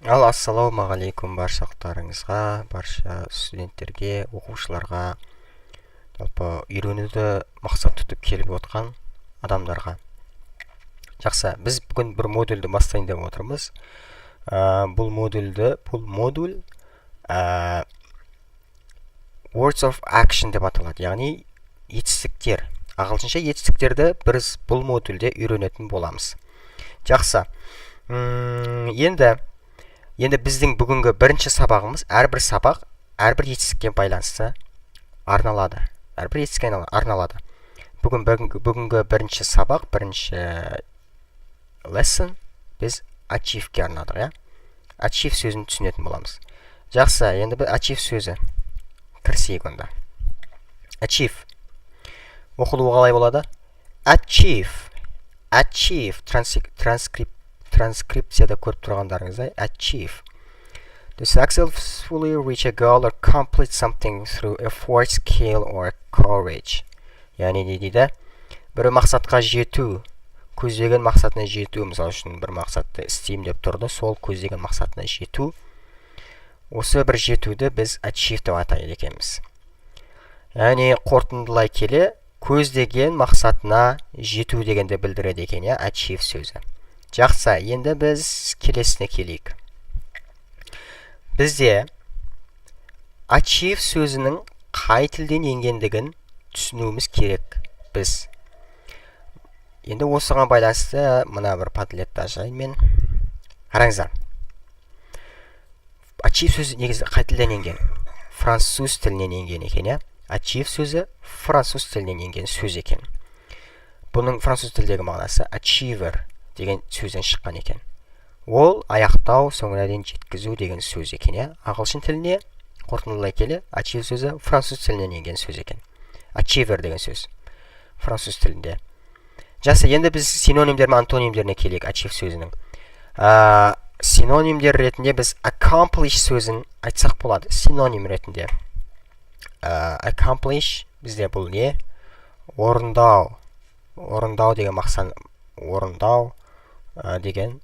Ал ассалаумағалейкум баршалықтарыңызға, барша студенттерге, оқушыларға, жалпы үйренуді мақсат тұтып келіп отқан адамдарға. Жақсы, біз бүгін бір модульді бастайын деп отырмыз. Бұл модуль Words of Action деп аталады, яғни етістіктер. Ағылшынша етістіктерді біз бұл модульде үйренетін боламыз. Жақсы. Енді біздің бүгінгі бірінші сабағымыз, әрбір сабақ әрбір етістікке байланысты арналады. Әрбір етістікке арналады. Бүгінгі бірінші сабақ, бірінші lesson біз achieve-ке арнадық, иә? Achieve сөзін түсінетін боламыз. Жақсы, енді біз achieve сөзі кірісейік онда. Achieve. Оқылуы қалай болады? Achieve. Achieve. Транскрипцияда көріп тұрғандарыңыздай, achieve. To successfully reach a goal or complete something through effort, skill or courage. Яғни не дейді? Бір мақсатқа жету, көздеген мақсатына жету, мысалы үшін, бір мақсатты істеймін деп тұрды, сол көздеген мақсатына жету. Осы бір жетуді біз achieve деп атайды екенбіз. Яғни қорытындылай келе, көздеген мақсатына жету дегенді білдіреді екен, иә, achieve сөзі. Жақсы, енді біз келесіне келейік. Бізде achieve сөзінің қай тілден енгендігін түсінуіміз керек біз. Енді осыған байланысты мына бір Padlet-ті ашайын мен. Қараңыздар. Achieve сөзі негізі қай тілден енген? Француз тілінен енген екен, иә? Achieve сөзі француз тілінен енген сөз екен. Бұның француз тілдегі мағынасы achiever деген сөзден шыққан екен. Ол аяқтау, соңына дейін жеткізу деген сөз екен, иә. Ағылшын тіліне қорытындылай келе, achieve сөзі француз тілінен енген сөз екен. Achiever деген сөз француз тілінде. Жақсы, енді біз синонимдер мен антонимдеріне келейік achieve сөзінің. Синонимдер ретінде біз accomplish сөзін айтсақ болады синоним ретінде. Accomplish бізде бұл не? Орындау. Орындау деген мақсат, орындау деген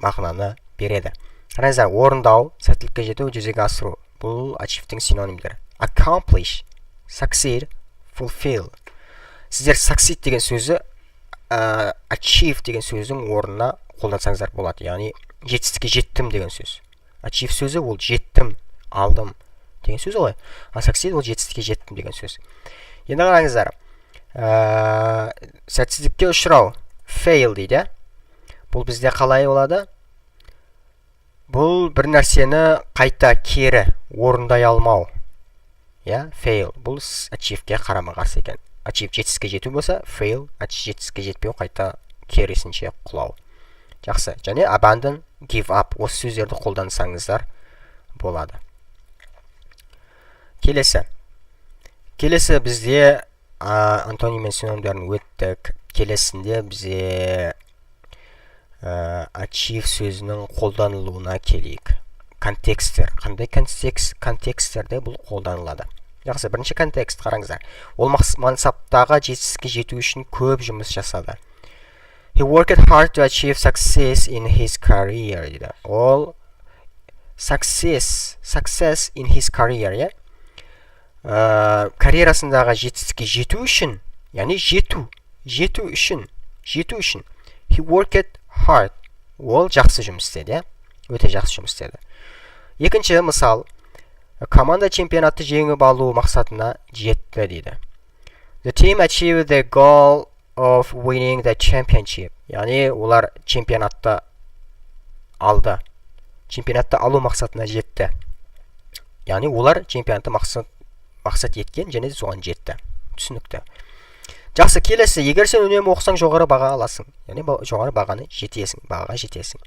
мағынаны береді. Қараңыздар, орындау, сәттілікке жету, жүзеге асыру. Бұл achieve-тің синонимдері. Accomplish, succeed, fulfill. Сіздер succeed деген сөзі achieve деген сөздің орнына қолдансаңыздар болады. Яғни жетістікке жеттім деген сөз. Achieve сөзі ол жеттім, алдым деген сөз ғой. А succeed ол жетістікке жеттім деген сөз. Енді қараңыздар. Сәтсіздікке ұшырау, fail дейді. Бұл бізде қалай болады? Бұл бір нәрсені қайта кері орындай алмау. Иә, fail. Бұл achieve-ке қарама-қарсы екен. Achieve жетістікке жету болса, fail жетістікке жетпеу, қайта керісінше құлау. Жақсы. Және abandon, give up, осы сөздерді қолдансаңыздар болады. Келесі. Келесі бізде антоним мен синонимдерін өттік. Келесінде бізде achieve сөзінің қолданылуына келейік. Контексттер. Қандай контексттерде бұл қолданылады? Жақсы, бірінші контекст, қараңыздар. Ол мансаптағы жетістікке жету үшін көп жұмыс жасады. He worked hard to achieve success in his career дейді. Ол success in his career, иә? Карьерасындағы жетістікке жету үшін, яғни жету үшін he worked hard. Ол жақсы жұмыс істеді, иә? Өте жақсы жұмыс істеді. Екінші мысал: команда чемпионатты жеңіп алу мақсатына жетті дейді. The team achieved the goal of winning the championship. Яғни олар чемпионатты алды, чемпионатты алу мақсатына жетті. Яғни олар чемпионатты мақсат еткен және соған жетті. Түсінікті. Жақсы, келесі: егер сен үнемі оқысаң, жоғары баға аласың, яғни жоғары бағаны жетесің, бағаға жетесің.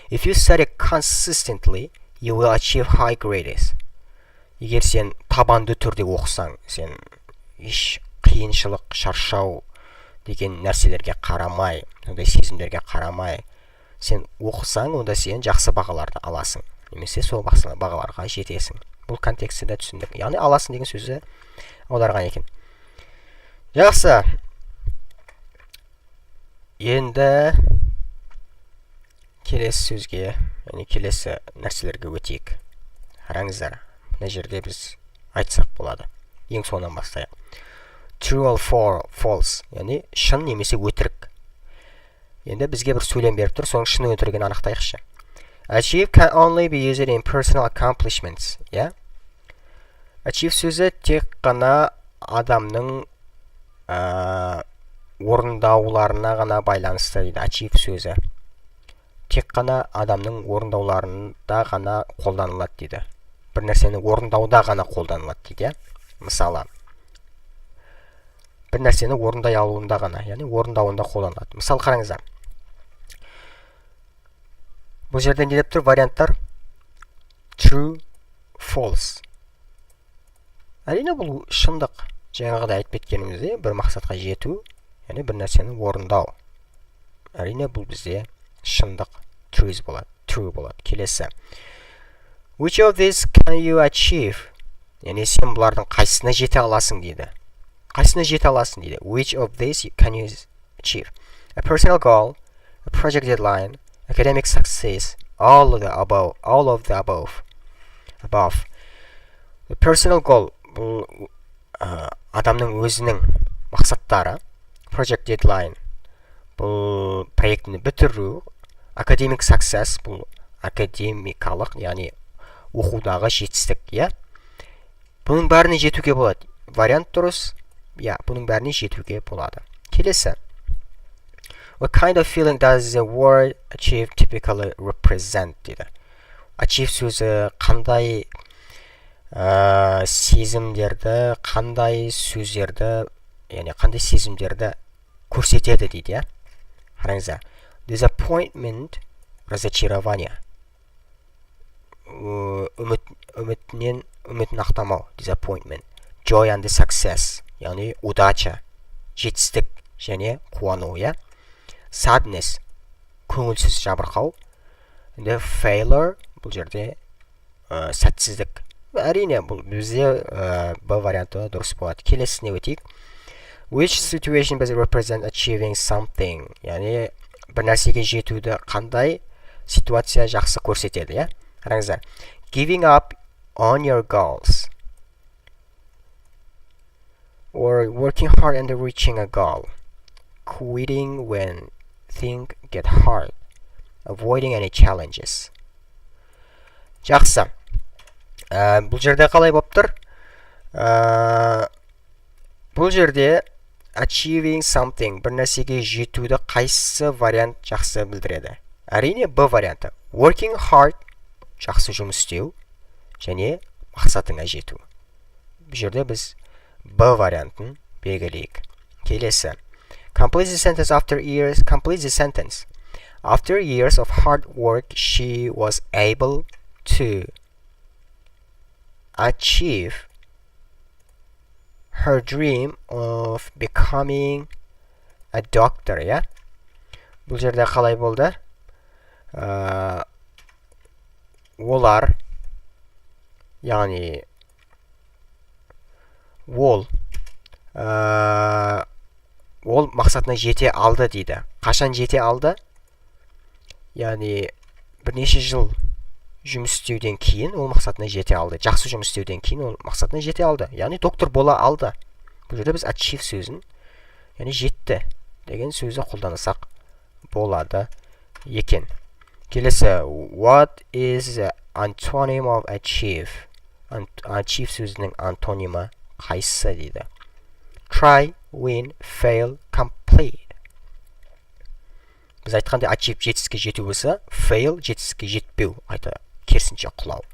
If you study consistently, you will achieve high grades. Егер сен табанды түрде оқысаң, сен еш қиыншылық, шаршау деген нәрселерге қарамай, ондай сезімдерге қарамай сен оқысаң, онда сен жақсы бағаларды аласың немесе сол бағаларға жетесің. Бұл контекстті де түсіндік, яғни аласың деген сөзі аударған екен. Жақсы, енді келесі сөзге, Яғни келесі нәрселерге өтейік. Қараңыздар, мына жерде біз айтсақ болады. Ең соңынан бастайық. True or false, яғни шын немесе өтірік. Енді бізге бір сөйлем беріп тұр, соның шын өтірігін анықтайықшы. Achieve can only be used in personal accomplishments. Иә, achieve сөзі тек қана адамның орындауларына ғана байланысты дейді. Achieve сөзі тек қана адамның орындауларында ғана қолданылады дейді, бір нәрсені орындауда ғана қолданылады дейді, иә. Мысалы, бір нәрсені орындай алуында ғана, яғни орындауында қолданылады. Мысалы, қараңыздар, бұл жерде не деп тұр? Варианттар: true, false. Әрине, бұл шындық. Жаңағыдай айтып кеткеніміздей, бір мақсатқа жету, яғни бір нәрсені орындау. Әрине, бұл бізде шындық, true болады, true болады. Келесі: Which of these can you achieve? Яғни сен бұлардың қайсысына жете аласың дейді, қайсысына жете аласың дейді. Which of these can you achieve? A personal goal, a project deadline, academic success, all of the above. All of the above. The personal goal бұл адамның өзінің мақсаттары, project deadline бұл проектіні бітіру, academic success бұл академикалық, яғни оқудағы жетістік, иә. Бұның бәріне жетуге болады. Вариант дұрыс, иә, бұның бәріне жетуге болады. Келесі: What kind of feeling does the word "achieve" typically represent? дейді. Achieve сөзі қандай сезімдерді, қандай сөздерді, яғни қандай сезімдерді көрсетеді дейді, иә. Қараңыздар: disappointment, разочарование, үміт, үмітінен, үмітін ақтамау, disappointment, joy and success, яғни удача, жетістік және қуану, иә, sadness, көңілсіз жабырқау, енді failure бұл жерде сәтсіздік. Әрине, бұл бізде Б варианты дұрыс болады. Келесісіне өтейік. Which situation best represent achieving something? Яғни бір нәрсеге жетуді қандай ситуация жақсы көрсетеді, иә? Қараңыздар: giving up on your goals or working hard and reaching a goal, quitting when things get hard, avoiding any challenges. Жақсы, бұл жерде қалай болып тұр? Бұл жерде achieving something, бір нәрсеге жетуді қайсы вариант жақсы білдіреді? Әрине, Б варианты: working hard, жақсы жұмыс істеу және мақсатыңа жету. Бұл жерде біз Б вариантын белгілейік. Келесі: Complete the sentence. After years, complete the sentence. After years of hard work, she was able to achieve her dream of becoming a doctor. Иә, бұл жерде қалай болды? Олар, яғни ол ол мақсатына жете алды дейді. Қашан жете алды? Яғни бірнеше жыл жұмыс істеуден кейін ол мақсатына жете алды. Жақсы жұмыс істеуден кейін ол мақсатына жете алды, яғни доктор бола алды. Бұл жерде біз achieve сөзін, яғни жетті деген сөзді қолдансақ болады екен. Келесі: What is the antonym of achieve? Achieve сөзінің антонимі қайсысы дейді. Try, win, fail, complete. Біз айтқандай, achieve жетістікке жету болса, fail жетістікке жетпеу, қайта керісінше құлау.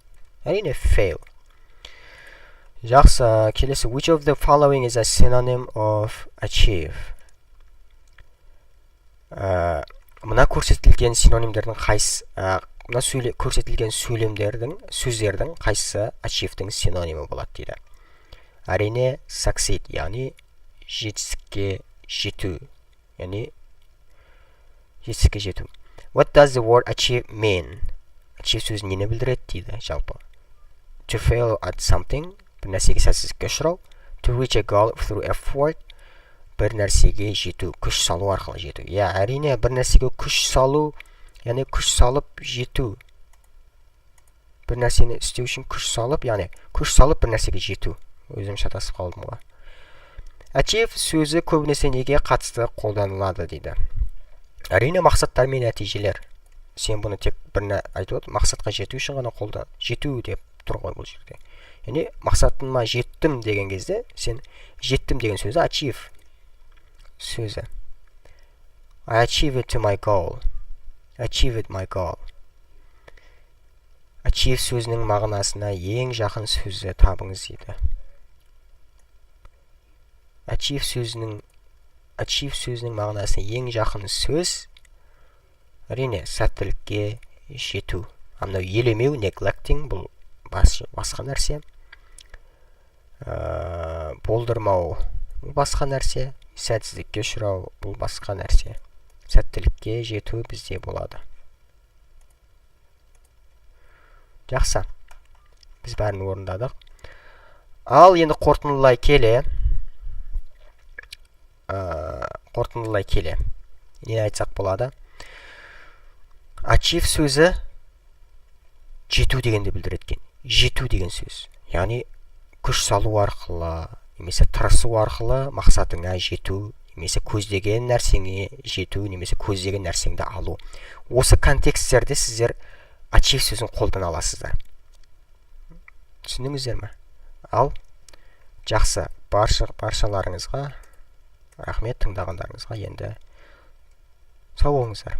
Әрине, fail. Жақсы, келесі: Which of the following is a synonym of achieve? Мына көрсетілген синонимдердің қайсы, мына көрсетілген сөйлемдердің, сөздердің қайсысы achieve-тің синонимі болады дейді. Әрине, succeed, яғни жетістікке жету, яғни жетістікке жету. What does the word "achieve" mean? Achieve сөзі нені білдіреді дейді жалпы? To fail at something, бір нәрсеге сәтсіздікке ұшырау, to reach a goal through effort, бір нәрсеге жету, күш салу арқылы жету. Иә, әрине, бір нәрсеге күш салу, яғни күш салып жету. Бір нәрсені істеу үшін күш салып, яғни күш салып бір нәрсеге жету. Өзім шатасып қалдым ғой. Achieve сөзі көбінесе неге қатысты қолданылады дейді. Әрине, мақсаттар мен нәтижелер. Сен бұны тек бір айтып отыр, мақсатқа жету үшін ғана қолдан, жету деп тұр ғой бұл жерде. Яғни мақсатыма жеттім деген кезде, сен жеттім деген сөзі achieve сөзі. I achieved to my goal. Achieved my goal. Achieve сөзінің мағынасына ең жақын сөзі табыңыз дейді. Achieve сөзінің мағынасына ең жақын сөз, әрине, сәттілікке жету. А мынау елемеу, neglecting, бұл басқа нәрсе. Болдырмау, бұл басқа нәрсе. Сәтсіздікке ұшырау, бұл басқа нәрсе. Сәттілікке жету бізде болады. Жақсы, біз бәрін орындадық. Ал енді қорытындылай келе не айтсақ болады? Achieve сөзі жету дегенді білдіреді екен. Жету деген сөз, яғни күш салу арқылы немесе тырысу арқылы мақсатыңа жету немесе көздеген нәрсеңе жету немесе көздеген нәрсеңді алу. Осы контексттерде сіздер achieve сөзін қолдана аласыздар. Түсіндіңіздер ме? Ал жақсы, баршаларыңызға рахмет тыңдағандарыңызға. Енді сау болыңыздар.